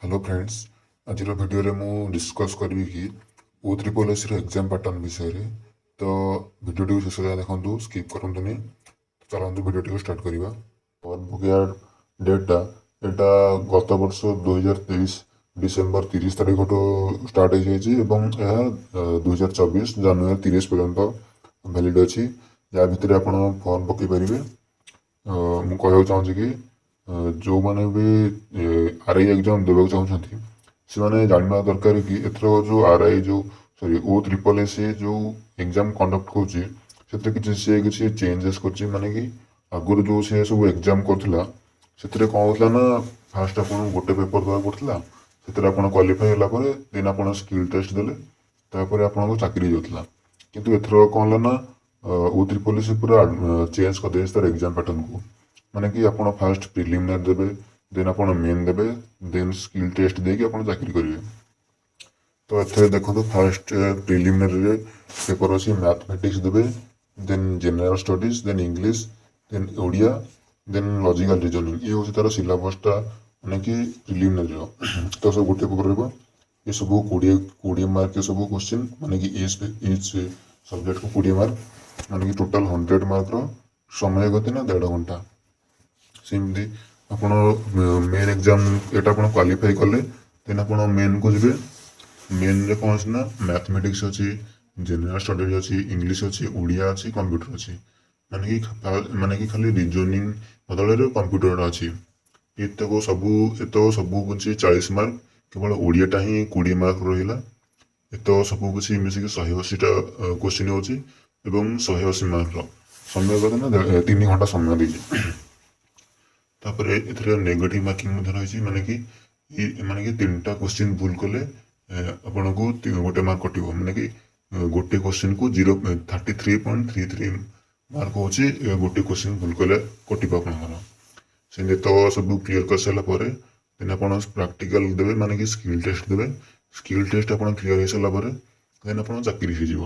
Hello friends, ଆଜିର ଭିଡ଼ିଓରେ ମୁଁ ଡିସ୍କସ୍ କରିବି କି ଓ ତ୍ରିପଲ୍ ଏସ୍ସିର ଏକ୍ଜାମ୍ ପାଟର୍ନ ବିଷୟରେ। ତ ଭିଡ଼ିଓଟିକୁ ଶେଷ ଯାଏଁ ଦେଖନ୍ତୁ, ସ୍କିପ୍ କରନ୍ତୁନି। ଚାଲନ୍ତୁ ଭିଡ଼ିଓଟିକୁ ଷ୍ଟାର୍ଟ କରିବା। ଫର୍ମ ପକାଇବା ଡେଟ୍ଟା ଏଇଟା ଗତ ବର୍ଷ 2023 ଡିସେମ୍ବର 30 ତାରିଖଠୁ ଷ୍ଟାର୍ଟ ହେଇଯାଇଛି ଏବଂ ଏହା 2024 ଜାନୁଆରୀ 30 ପର୍ଯ୍ୟନ୍ତ ଭ୍ୟାଲିଡ଼ ଅଛି, ଯାହା ଭିତରେ ଆପଣ ଫର୍ମ ପକାଇ ପାରିବେ। ମୁଁ କହିବାକୁ ଚାହୁଁଛି କି ଯେଉଁମାନେ ବି ଆର୍ I exam ଦେବାକୁ ଚାହୁଁଛନ୍ତି, ସେମାନେ ଜାଣିବା ଦରକାର କି ଏଥର ଯେଉଁ ଆର୍ I ଯେଉଁ ସରି ଓ ତ୍ରିପଲ୍ ଏସ୍ ସି ଯେଉଁ ଏକ୍ଜାମ୍ କଣ୍ଡକ୍ଟ କରୁଛି, ସେଥିରେ କିଛି ସେ କିଛି ଚେଞ୍ଜେସ୍ କରିଛି। ମାନେ କି ଆଗରୁ ଯେଉଁ ସେ ସବୁ ଏକ୍ଜାମ୍ କରୁଥିଲା, ସେଥିରେ କ'ଣ ହେଉଥିଲା ନା, ଫାଷ୍ଟ ଆପଣଙ୍କୁ ଗୋଟେ ପେପର୍ ଦେବାକୁ ପଡ଼ୁଥିଲା। ସେଥିରେ ଆପଣ କ୍ୱାଲିଫାଏ ହେଲା ପରେ ଦେନ୍ ଆପଣ ସ୍କିଲ୍ ଟେଷ୍ଟ ଦେଲେ, ତାପରେ ଆପଣଙ୍କୁ ଚାକିରି ହେଇଯାଉଥିଲା। କିନ୍ତୁ ଏଥର କ'ଣ ହେଲା ନା, ଓ ତ୍ରିପଲ୍ ଏସ୍ ପୁରା ଚେଞ୍ଜ କରିଦେଇଛି ତାର ଏକ୍ଜାମ୍ ପ୍ୟାଟର୍ନକୁ। ମାନେ କି ଆପଣ ଫାଷ୍ଟ ପ୍ରିଲିମିନାରୀ ଦେବେ, ଦେନ୍ ଆପଣ ମେନ୍ ଦେବେ, ଦେନ୍ ସ୍କିଲ୍ ଟେଷ୍ଟ ଦେଇକି ଆପଣ ଚାକିରି କରିବେ। ତ ଏଥିରେ ଦେଖନ୍ତୁ, ଫାଷ୍ଟ ପ୍ରିଲିମିନାରୀରେ ପେପର୍ ଅଛି, ମ୍ୟାଥମେଟିକ୍ସ ଦେବେ, ଦେନ୍ ଜେନେରାଲ ଷ୍ଟଡିଜ୍, ଦେନ୍ ଇଂଲିଶ, ଦେନ୍ ଓଡ଼ିଆ, ଦେନ୍ ଲଜିକାଲ ରିଜନିଂ। ଇଏ ହେଉଛି ତାର ସିଲାବସଟା, ମାନେ କି ପ୍ରିଲିମିନାରୀର ତ ସବୁ ଗୋଟେ ପେପର୍ ରହିବ। ଏସବୁ 20 20 ମାର୍କ ସବୁ କୋଶ୍ଚିନ୍, ମାନେ କି ଇଚ୍ ସବଜେକ୍ଟକୁ 20 ମାର୍କ, ମାନେ କି ଟୋଟାଲ୍ 100 ମାର୍କର। ସମୟ କେତେ ନା ଦେଢ଼ ଘଣ୍ଟା। ସେମିତି ଆପଣ ମେନ୍ ଏକ୍ଜାମ୍ ଏଇଟା ଆପଣ କ୍ୱାଲିଫାଇ କଲେ, ଦେନ୍ ଆପଣ ମେନ୍କୁ ଯିବେ। ମେନ୍ରେ କ'ଣ ଅଛି ନା, ମ୍ୟାଥମେଟିକ୍ସ ଅଛି, ଜେନେରାଲ ଷ୍ଟଡିଜ୍ ଅଛି, ଇଂଲିଶ ଅଛି, ଓଡ଼ିଆ ଅଛି, କମ୍ପ୍ୟୁଟର ଅଛି। ମାନେ କି ଖାଲି ରିଜନିଂ ବଦଳରେ କମ୍ପ୍ୟୁଟରଟା ଅଛି। ଏତକ ସବୁ କିଛି 40 ମାର୍କ, କେବଳ ଓଡ଼ିଆଟା ହିଁ 20 ମାର୍କ ରହିଲା। ଏତକ ସବୁ କିଛି ମିଶିକି 180ଟା କୋଶ୍ଚିନ୍ ହେଉଛି ଏବଂ 180 ମାର୍କର। ସମୟ କେତେ ନା 3 ଘଣ୍ଟା ସମୟ ଦେଇଛି। ତାପରେ ଏଥିରେ ନେଗେଟିଭ୍ ମାର୍କିଂ ମଧ୍ୟ ରହିଛି, ମାନେ କି 3ଟା କୋଶ୍ଚିନ୍ ଭୁଲ କଲେ ଆପଣଙ୍କୁ ଗୋଟେ ମାର୍କ କଟିବ। ମାନେ କି ଗୋଟେ କୋଶ୍ଚିନ୍କୁ 0 33.33 ମାର୍କ ହେଉଛି, ଗୋଟେ କୋଶ୍ଚିନ୍ ଭୁଲ କଲେ କଟିବ ଆପଣଙ୍କର। ସେମିତି ତ ସବୁ କ୍ଲିୟର କରିସାରିଲା ପରେ ଦେନ୍ ଆପଣ ପ୍ରାକ୍ଟିକାଲ ଦେବେ, ମାନେ କି ସ୍କିଲ୍ ଟେଷ୍ଟ ଦେବେ। ସ୍କିଲ୍ ଟେଷ୍ଟ ଆପଣ କ୍ଲିୟର ହେଇସାରିଲା ପରେ ଦେନ୍ ଆପଣ ଚାକିରି ହେଇଯିବ।